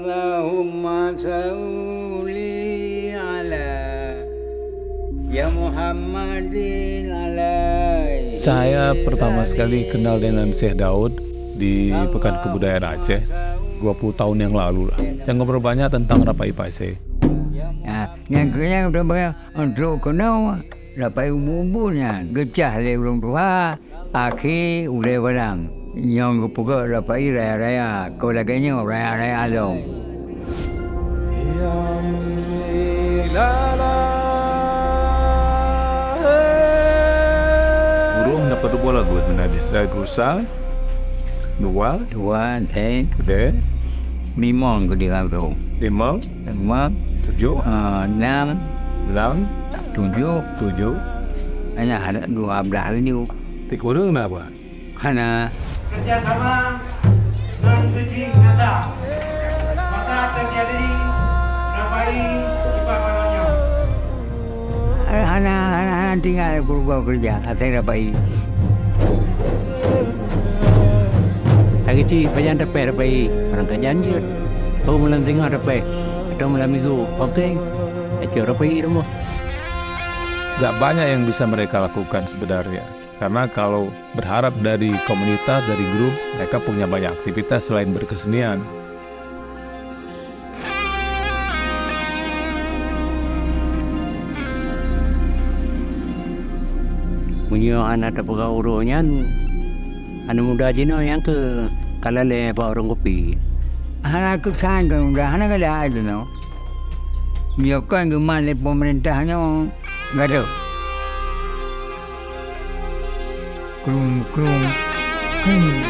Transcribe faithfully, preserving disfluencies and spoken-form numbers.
Allahumma shalli ala ya Muhammadin alaihi. Saya pertama sekali kenal dengan Syekh Daud di Pekan Kebudayaan Aceh dua puluh tahun yang lalu lah. Saya ngobrol banyak tentang Rapai Pasé. Ya, nyang keu nyang untuk keunoe Rapai ubu-ubu nyan geucah lé ureuëng tuha, akhé ulée barang. Nyang geupeugah Rapai raya-raya, keu lagée nyoe raya-raya lom. Ureuëng dapat dua lagu sebenarnya, lagu sa, dua, dua, eh, deh, limong ke di lagu. Limong. Lima, tujuh, ah, enam, enam, tujuh, tujuh, hana, hana dua belas tujuh. Tikureueng na apa? Hana. Kerjasama nan keuji nyata, maka terjadi Rapai kiban malam nyoe. Hana, hana, hana tinggai keuluwarga keureuja asai Rapai. Lagée cit pajan tapéh Rapai, barangkajan jeuet. Ho malam singoh tapéh, atau malam migu, oke. Aja Rapai rumoh. Gak banyak yang bisa mereka lakukan sebenarnya. Karena kalau berharap dari komunitas, dari grup, mereka punya banyak aktivitas selain berkesenian. Meunyoe hana tapeugah uroe nyan, aneuk muda jinoe nyang keu ka lalée bak ureuëng kupi. Hana keusan keu muda, hana gada jinoe. Meunyoe kon geumat lé peumeurintah nyoe, gadôh. Krung, krung, krung.